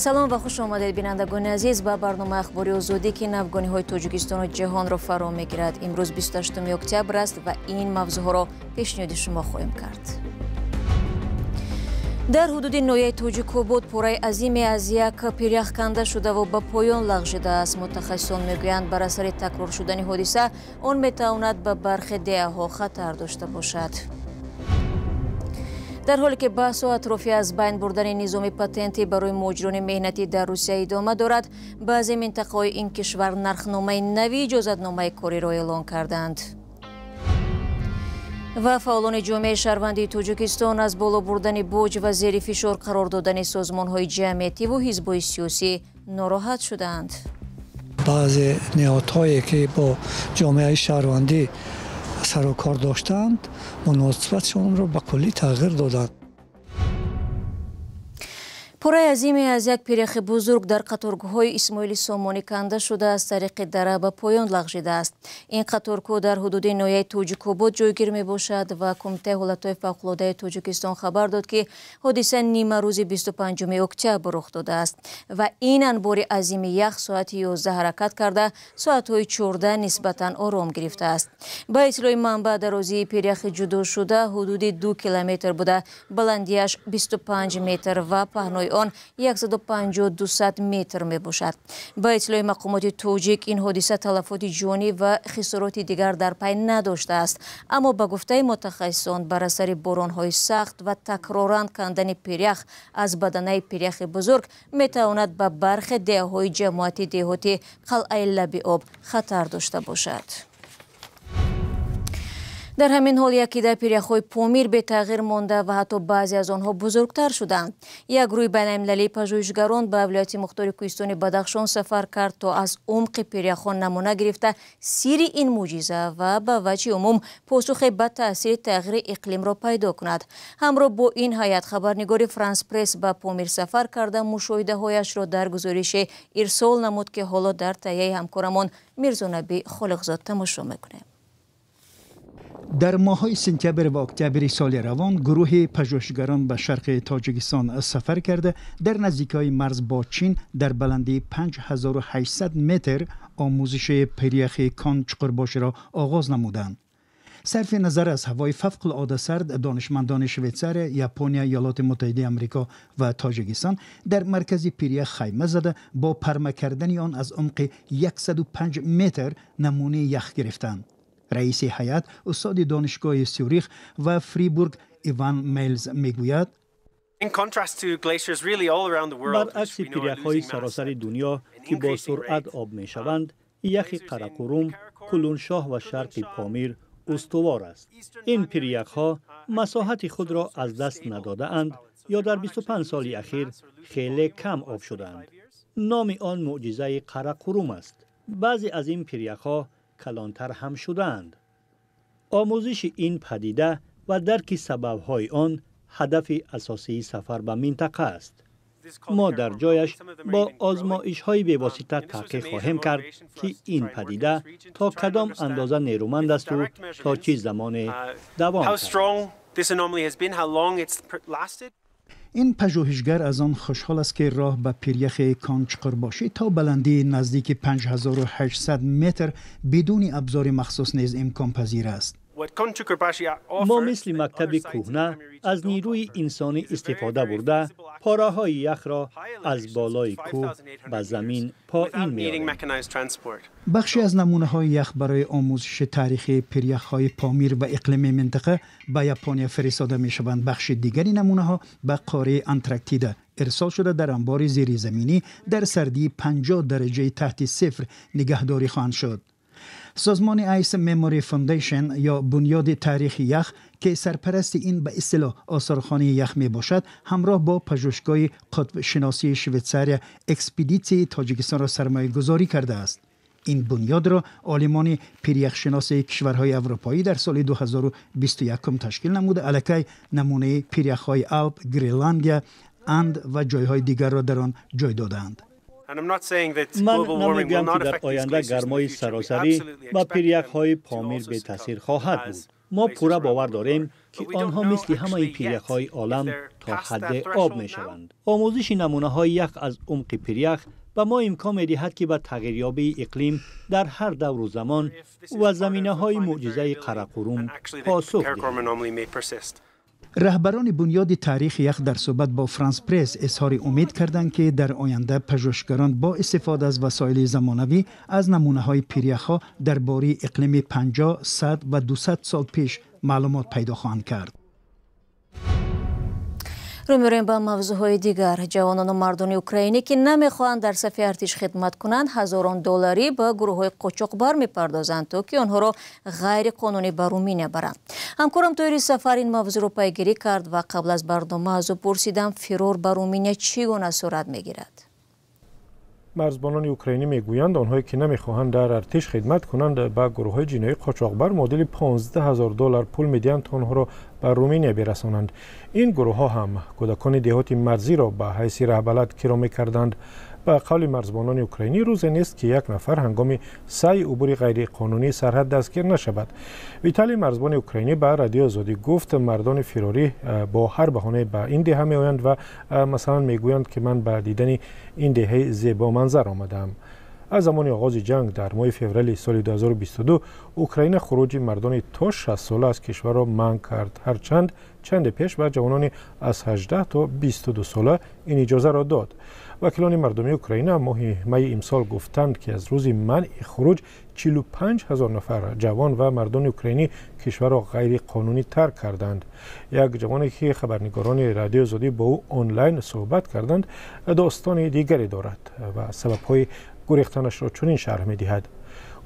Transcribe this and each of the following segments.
Салом ва хуш омадед, бинандагони азиз, ба барномаи Ахбори Озодӣ, ки навгониҳои Тоҷикистону ҷаҳонро фаро мегирад. Имрӯз 28 октябр аст ва ин мавзӯъҳоро пешниҳоди шумо хоҳем кард. Дар ҳудуди ноҳияи Тоҷикобод пораи азиме аз як пирях канда шудаву ба поён лағжидааст. Мутахассисон мегӯянд, бар асари такрор шудани ҳодиса он метавонад ба бархе деҳаҳо хатар дошта бошад. Дар ҳоле ки баҳсу атрофи аз байн бурдани низоми патентӣ барои муҳоҷирони меҳнатӣ дар Русия идома дорад, баъзе минтақаҳои ин кишвар нархномаи нави иҷозатномаи кориро эълон карданд. Ва фаъолони ҷомеаи шаҳрвандии Тоҷикистон аз боло бурдани боҷ ва зери фишор қарор додани созмонҳои ҷамъиятиву ҳизбҳои сиёсӣ нороҳат шудаанд. Баъзе ниҳодҳое, ки бо ҷомеаи шаҳрвандӣ сару кор доштанд, муносибатшонро ба куллӣ тағйир доданд. Пораи азиме аз як пиряхи бузург дар қаторгӯҳҳои Исмоили Сомонӣ канда шуда, аз тариқи дара ба поён лағжидааст. Ин қаторкӯҳ дар ҳудуди ноҳияи Тоҷикобод ҷойгир мебошад ва Кумитаи ҳолатҳои фавқулодаи Тоҷикистон хабар дод, ки ҳодиса нимарӯзи 25 октябр рух додааст ва ин анбори азими ях соати 11 ҳаракат карда, соатҳои 14 нисбатан ором гирифтааст. Ба иттилои манбаъ, дарозии пиряхи ҷудошуда ҳудуди 2 километр буда, баландиаш 25 метр ва паҳнои он 150-200 метр мебошад. Ба иттилои мақомоти тоҷик, ин ҳодиса талафоти ҷонӣ ва хисороти дигар дар пай надоштааст, аммо ба гуфтаи мутахассисон, бар асари боронҳои сахт ва такроран кандани пирях аз баданаи пиряхи бузург метавонад ба бархе деҳаҳои ҷамоати деҳоти Қалъаи Лаби Об хатар дошта бошад. Дар ҳамин ҳол, якида пиряхҳои Помир бетағйир монда ва ҳатто баъзе аз онҳо бузургтар шуданд. Як гурӯҳи байналмилалии пажӯҳишгарон ба вилояти мухтори кӯҳистони Бадахшон сафар кард, то аз умқи пиряхҳо намуна гирифта, сирри ин мӯъҷиза ва ба ваҷҳи умум посухе ба таъсири тағйири иқлимро пайдо кунад. Ҳамроҳ бо ин ҳайат хабарнигори Франс Пресс ба Помир сафар карда, мушоҳидаҳояшро дар гузорише ирсол намуд, ки ҳоло дар таҳияи ҳамкорамон Мирзонаби Холиқзод тамошо мекунем. Дар моҳҳои сентябр ва октябри соли равон гурӯҳи пажӯҳишгарон ба шарқи Тоҷикистон сафар карда, дар наздикиҳои марз бо Чин дар баландии 5800 метр омӯзиши пиряхи Кон Чуқурбоширо оғоз намуданд. Сарфи назар аз ҳавои фавқулода сард, донишмандони Швейтсария, Япония, Иёлоти Муттаҳидаи Амрико ва Тоҷикистон дар маркази пирях хайма зада, бо парма кардани он аз умқи 105 метр намунаи ях гирифтанд. Раиси ҳайат, устоди донишгоҳи Сюрих ва Фрибург Иван Мейлз мегӯяд: Баръакси пиряхҳои саросари дунё, ки бо суръат об мешаванд, яхи Қарақурум, Кулуншоҳ ва шарқи Помир устувор аст. Ин пиряхҳо масоҳати худро аз даст надодаанд ё дар 25 соли ахир хеле кам об шудаанд. Номи он мӯъҷизаи Қарақурум аст. Баъзе аз ин пиряхҳо калонтар ҳам шудаанд. Омӯзиши ин падида ва дарки сабабҳои он ҳадафи асосии сафар ба минтақа аст. Мо дар ҷояш бо озмоишҳои бевосита таҳқиқ хоҳем кард, ки ин падида то кадом андоза нерӯманд асту то чӣ замоне давом. Ин пажӯҳишгар аз он хушҳол аст, ки роҳ ба пиряхи Кончуқурбошӣ то баландии наздики 5800 метр бидуни абзори махсус низ имконпазир аст. Мо мисли мактаби кӯҳна аз нирӯи инсонӣ истифода бурда, пораҳои яхро аз болои кӯҳ ба замин поин меорем. Бахше аз намунаҳои ях барои омӯзиши таърихи пиряхҳои Помир ва иқлими минтақа ба Япония фиристода мешаванд. Бахши дигари намунаҳо ба қораи Антарктида ирсол шуда, дар анбори зеризаминӣ дар сардии 50 дараҷаи таҳти сифр нигаҳдорӣ хоҳанд шуд. Созмони Ice Memory Foundation ё Бунёди таърихи ях, ки сарпарасти ин ба истилоҳ осорхонаи ях мебошад, ҳамроҳ бо пажӯҳишгоҳи қутбшиносии Швейтсария экспедитсияи Тоҷикистонро сармоягузорӣ кардааст. Ин бунёдро олимони пиряхшиноси кишварҳои аврупоӣ дар соли 2021 ташкил намуда, аллакай намунаи пиряхҳои Алп, Гренландия, Анд ва ҷойҳои дигарро дар он ҷой додаанд. Ман намегӯям, ки дар оянда гармои саросарӣ ба пиряхҳои Помир бетаъсир хоҳад буд. Мо пурра бовар дорем, ки онҳо мисли ҳамаи пиряхҳои олам то ҳадде об мешаванд. Омӯзиши намунаҳои ях аз умқи пирях ба мо имкон медиҳад, ки ба тағйирёбии иқлим дар ҳар давру замон ва заминаҳои мӯъҷизаи Қарақурум посух диҳем. Раҳбарони бунёди таърихи ях дар суҳбат бо Франс Пресс изҳори умед карданд, ки дар оянда пажӯҳишгарон бо истифода аз васоили замонавӣ аз намунаҳои пиряхҳо дар бораи иқлими 50, 100 ва 200 сол пеш маълумот пайдо хоҳанд кард. Рӯ меорем ба мавзӯъҳои дигар. Ҷавонону мардони украинӣ, ки намехоҳанд дар сафи артиш хидмат кунанд, ҳазорон долларӣ ба гурӯҳҳои қочоқбар мепардозанд, то ки онҳоро ғайриқонунӣ ба Руминия баранд. Ҳамкорам Тоҳири Сафар ин мавзӯъро пайгирӣ кард ва қабл аз барнома аз ӯ пурсидам, фирор ба Руминия чӣ гуна сурат мегирад. Марзбонони украинӣ мегӯянд, онҳое ки намехоҳанд дар артиш хидмат кунанд, ба гурӯҳҳои ҷиноии қочоқбар муодили 15 ҳазор доллар пул медиҳанд, то онҳоро ба Руминия бирасонанд. Ин гурӯҳҳо ҳам кӯдакони деҳоти марзиро ба ҳайси раҳбалад киро мекарданд. Ба қавли марзбонони украинӣ, рӯзе нест, ки як нафар ҳангоми саъи убури ғайриқонунии сарҳад дастгир нашавад. Виталий, марзбони украинӣ, ба Радиои Озодӣ гуфт, мардони фирорӣ бо ҳар баҳонае ба ин деҳа меоянд ва масалан мегӯянд, ки ман ба дидани ин деҳаи зебоманзар омадаам. Аз замони оғози ҷанг дар моҳи феврали соли 2022 Украина хуруҷи мардони то 60 сола аз кишварро манъ кард, ҳарчанд чанде пеш ба ҷавонони аз 18 то 22 сола ин иҷозаро дод. Вакилони мардумии Украина моҳи майи имсол гуфтанд, ки аз рӯзи манъи хуруҷ 45 ҳазор нафар ҷавон ва мардони украинӣ кишварро ғайриқонунӣ тарк карданд. Як ҷавоне, ки хабарнигорони Радиои Озодӣ бо ӯ онлайн суҳбат карданд, достони дигаре дорад ва сабабҳои гурехтанашро чунин шарҳ медиҳад.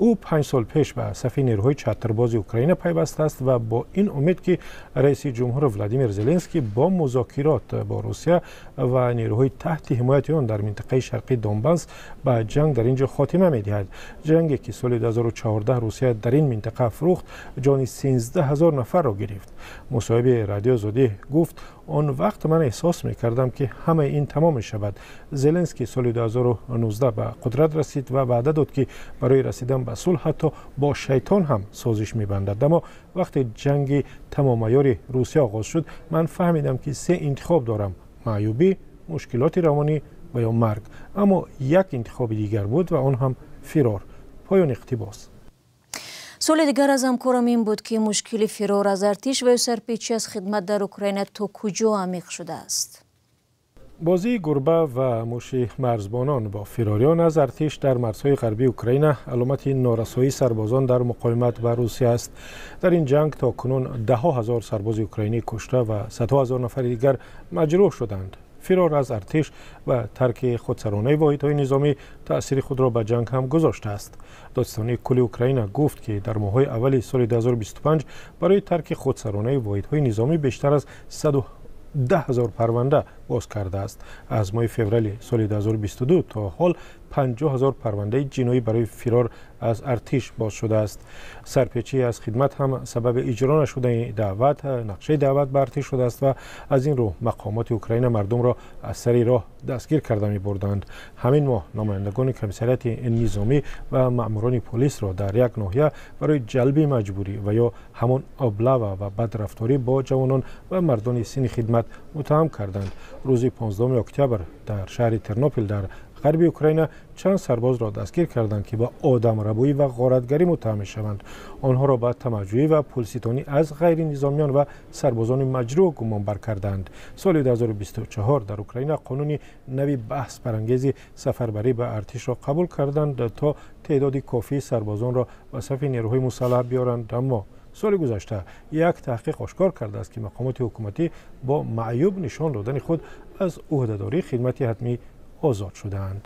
Ӯ 5 сол пеш ба сафи нерӯҳои чатрбози Украина пайвастааст ва бо ин умед, ки раиси ҷумҳур Владимир Зеленский бо музокирот бо Русия ва нерӯҳои таҳти ҳимояти он дар минтақаи шарқии Донбасс ба ҷанг дар ин ҷо хотима медиҳад, ҷанге ки соли 2014 Русия дар ин минтақа афрӯхт, ҷони 13 ҳазор нафарро гирифт. Мусоҳиби Радиои Озодӣ гуфт: «Он вақт ман эҳсос мекардам, ки ҳамаи ин тамом мешавад. Зеленский соли 2019 ба қудрат расид ва ваъда дод, ки барои расидан ба сулҳ ҳатто бо шайтон ҳам созиш мебандад. Аммо вақте ҷанги тамомаёри Русия оғоз шуд, ман фаҳмидам, ки се интихоб дорам: маъюбӣ, мушкилоти равонӣ ва ё марг. Аммо як интихоби дигар буд ва он ҳам фирор». Поёни иқтибос. Суоли дигар аз ҳамкорам ин буд, ки мушкили фирор аз артиш ва ё сарпечӣ аз хидмат дар Украина то куҷо амиқ шудааст. Бозии гурба ва муши марзбонон бо фирориён аз артиш дар марзҳои ғарбии Украина аломати норасоии сарбозон дар муқовимат ба Русия аст. Дар ин ҷанг то кунун даҳҳо ҳазор сарбози украинӣ кушта ва садҳо ҳазор нафари дигар маҷрӯҳ шуданд. Фирор аз артиш ва тарки худсаронаи воҳидҳои низомӣ таъсири худро ба ҷанг ҳам гузоштааст. Додситонии кулли Украина гуфт, ки дар моҳҳои аввали соли 2025 барои тарки худсаронаи воҳидҳои низомӣ бештар аз 110 ҳазор парванда боз кардааст. Аз моҳи феврали соли 2022 то ҳол 50 ҳазор парвандаи ҷиноӣ барои фирор аз артиш боз шудааст. Сарпечӣ аз хидмат ҳам сабаби иҷро нашудани даъват, нақшаи даъват ба артиш шудааст ва аз ин рӯ мақомоти Украина мардумро аз сари роҳ дастгир карда мебурданд. Ҳамин моҳ намояндагони комиссариати низомӣ ва маъмурони полисро дар як ноҳия барои ҷалби маҷбурӣ ва ё ҳамон облава ва бадрафторӣ бо ҷавонон ва мардони синни хидмат муттаҳам карданд. Рӯзи 15 октябр дар шаҳри Тернопил дар ғарби Украина чанд сарбозро дастгир карданд, ки ба одамрабоӣ ва ғоратгарӣ муттаҳам мешаванд. Онҳоро ба тамаъҷӯӣ ва пулситонӣ аз ғайринизомиён ва сарбозони маҷрӯҳ гумонбар карданд. Соли 2024 дар Украина қонуни нави баҳсбарангези сафарбарӣ ба артишро қабул карданд, то теъдоди кофии сарбозонро ба сафи нерӯҳои мусаллаҳ биёранд. Аммо соли гузашта як таҳқиқ ошкор кардааст, ки мақомоти ҳукуматӣ бо маъюб нишон додани худ аз ӯҳдадории хидмати ҳатмӣ озод шудаанд.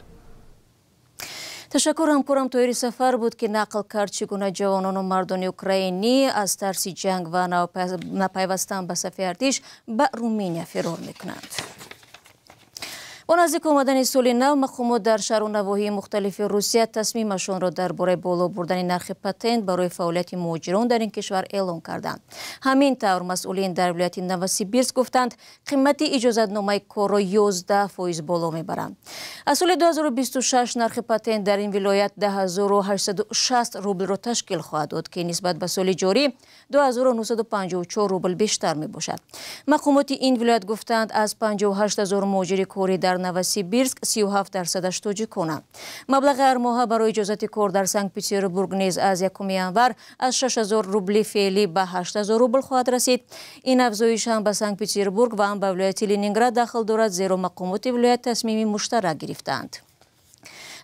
Ташаккур. Ҳамкорам Тоҳири Сафар буд, ки нақл кард, чӣ гуна ҷавонону мардони украинӣ аз тарси ҷанг ва напайвастан ба сафи артиш ба Руминия фирор мекунанд. Бо наздик омадани соли нав мақомот дар шаҳру навоҳии мухталифи Русия тасмимашонро дар бораи боло бурдани нархи патент барои фаъолияти муҳоҷирон дар ин кишвар эълон карданд. Ҳамин тавр масъулин дар вилояти Новосибирск гуфтанд, қимати иҷозатномаи корро 11% боло мебаранд. Аз соли 2026 нархи патент дар ин вилоят 10860 рублро ташкил хоҳад дод, ки нисбат ба соли ҷорӣ 2954 рубл бештар мебошад. Мақомоти ин вилоят гуфтанд, аз 58 000 муҳоҷири корӣ дар Новосибирск 37%-аш тоҷиконанд. Маблағи ҳармоҳа барои иҷозати кор дар Санкт-Петербург низ аз 1 январ аз 6000 рубли феълӣ ба 8000 рубл хоҳад расид. Ин афзоиш ҳам ба Санкт-Петербург ва ҳам ба вилояти Ленинград дахл дорад, зеро мақомоти вилоят тасмими муштарак гирифтаанд.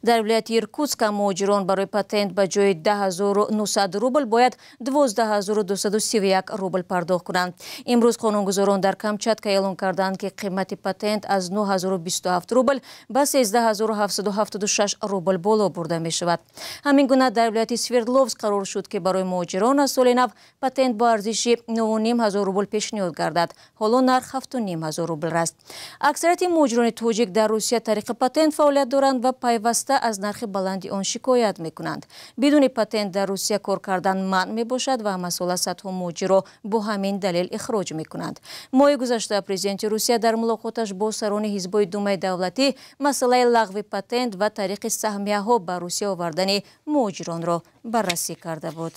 Дар вилояти Иркутск муҳоҷирон барои патент ба ҷои 10900 рубл бояд 12231 рубл пардохт кунанд. Имрӯз қонунгузорон дар Камчатка эълон карданд, ки қимати патент аз 9027 рубл ба 13776 рубл боло бурда мешавад. Ҳамин гуна дар вилояти Свердловск қарор шуд, ки барои муҳоҷирон аз соли нав патент бо арзиши 9500 рубл пешниҳод гардад. Ҳоло нарх 7500 рубл аст. Аксарияти муҳоҷирони тоҷик дар Русия тариқи патент фаъолият доранд ва пайваста аз нархи баланди он шикоят мекунанд. Бидуни патент дар Русия кор кардан манъ мебошад ва ҳамасола садҳо муҳоҷирро бо ҳамин далел ихроҷ мекунанд. Моҳи гузашта президенти Русия дар мулоқоташ бо сарони ҳизбҳои Думаи давлатӣ масъалаи лағви патент ва тариқи саҳмияҳо ба Русия овардани муҳоҷиронро баррасӣ карда буд.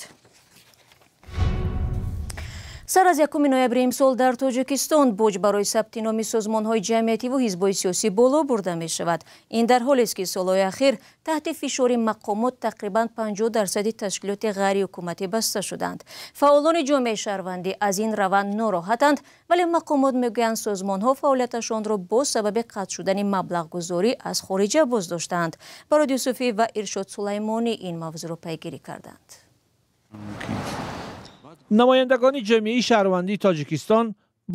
Сар аз 1 ноябри имсол дар Тоҷикистон боҷ барои сабти номи созмонҳои ҷамъиятиву ҳизбҳои сиёсӣ боло бурда мешавад. Ин дар ҳолест, ки солҳои ахир таҳти фишори мақомот тақрибан 50% ташкилоти ғайриҳукуматӣ баста шуданд. Фаъолони ҷомеаи шаҳрвандӣ аз ин раванд нороҳатанд, вале мақомот мегӯянд, созмонҳо фаъолияташонро бо сабаби қатъ шудани маблағгузорӣ аз хориҷа боздоштаанд. Барод Юсуфӣ ва Иршод Сулаймонӣ ин мавзӯъро пайгирӣ карданд. Намояндагони ҷамъияи шаҳрвандии Тоҷикистон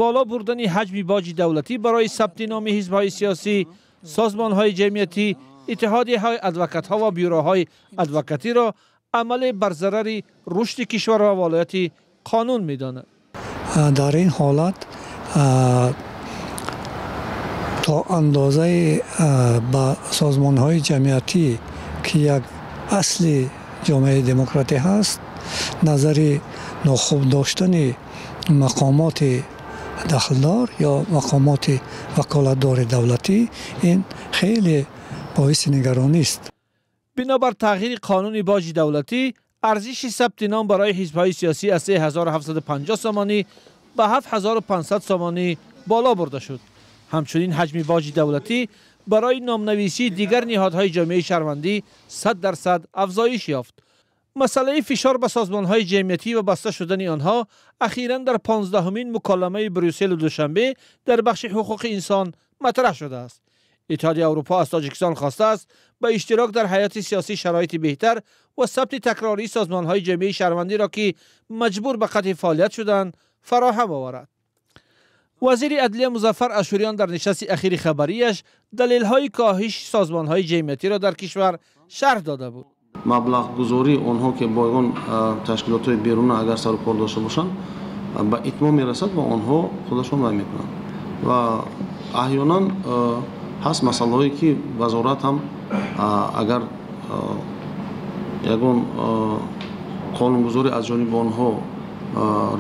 боло бурдани ҳаҷми боҷи давлатӣ барои сабти номи ҳизбҳои сиёсӣ, созмонҳои ҷамъиятӣ, иттиҳодияҳои адвокатҳо ва бюроҳои адвокатиро амале бар зарари рушди кишвар ва волояти қонун медонад. Дар ин ҳолат то андозаи ба созмонҳои ҷамъиятӣ, ки як асли ҷомеаи демократӣ ҳаст, назари нохуб доштани мақомоти дахлдор ё мақомоти ваколатдори давлатӣ, ин хеле боиси нигаронист. Бинобар тағйири қонуни боҷи давлатӣ, арзиши сабти ном барои ҳизбҳои сиёсӣ аз 3750 сомонӣ ба 7500 сомонӣ боло бурда шуд. Ҳамчунин ҳаҷми боҷи давлатӣ барои номнависии дигар ниҳодҳои ҷомеаи шаҳрвандӣ 100% афзоиш ёфт. Масъалаи фишор ба созмонҳои ҷамъиятӣ ва баста шудани онҳо ахиран дар 15-умин муколамаи Брюсселу Душанбе дар бахши ҳуқуқи инсон матраҳ шудааст. Иттиҳоди Аврупо аз Тоҷикистон хостааст, ба иштирок дар ҳаёти сиёсӣ шароити беҳтар ва сабти такрории созмонҳои ҷамъияи шаҳрвандиро, ки маҷбур ба қатъи фаъолият шуданд, фароҳам оварад. Вазири адлия Музаффар Ашӯриён дар нишасти ахири хабарияш далелҳои коҳиши созмонҳои ҷамъиятиро дар кишвар шарҳ дода буд. Маблағгузории онҳо, ки бо ягон ташкилотҳои беруна агар сару кор дошта бошанд, ба итмом мерасад ва онҳо худашон вай мекунанд. Ва аҳёнан ҳаст масъалаҳое, ки вазорат ҳам агар ягон қонунгузорӣ аз ҷониби онҳо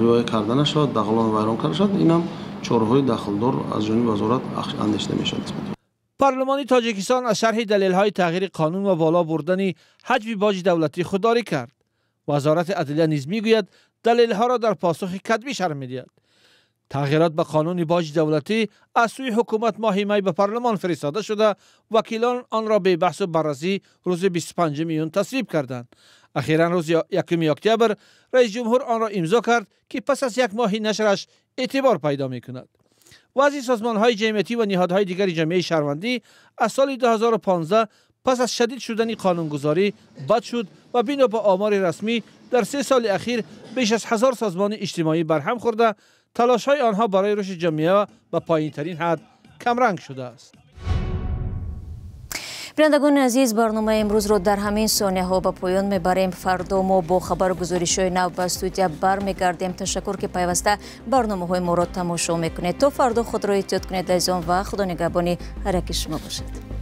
риоя карда нашавад, дағалон вайрон карда шавад, инам чораҳои дахлдор аз ҷониби вазорат андешида мешавад. Парлумони Тоҷикистон аз шарҳи далелҳои тағйири қонун ва боло бурдани ҳаҷми боҷи давлатӣ худдорӣ кард. Вазорати адлия низ мегӯяд, далелҳоро дар посухи катбӣ шарҳ медиҳад. Тағйирот ба қонуни боҷи давлатӣ аз сӯи ҳукумат моҳи май ба парлумон фиристода шуда, вакилон онро бебаҳсу баррасӣ рӯзи 25 июн тасвиб карданд. Ахиран рӯзи 1 октябр раисҷумҳур онро имзо кард, ки пас аз як моҳи нашраш эътибор пайдо мекунад. Вазъи созмонҳои ҷамъиятӣ ва ниҳодҳои дигари ҷамъияи шаҳрвандӣ аз соли 2015 пас аз шадид шудани қонунгузорӣ бад шуд ва бино ба омори расмӣ дар 3 соли ахир беш аз 1000 созмони иҷтимоӣ барҳам хӯрда, талошҳои онҳо барои рушди ҷомеа ба поинтарин ҳад камранг шудааст. Бинандагони азиз, барномаи имрӯзро дар ҳамин сонияҳо ба поён мебарем. Фардо мо бо хабару гузоришҳои нав ба студия бармегардем. Ташаккур, ки пайваста барномаҳои моро тамошо мекунед. То фардо худро эҳтиёт кунед, азизон, ва Худо нигаҳбони ҳар яки шумо бошад.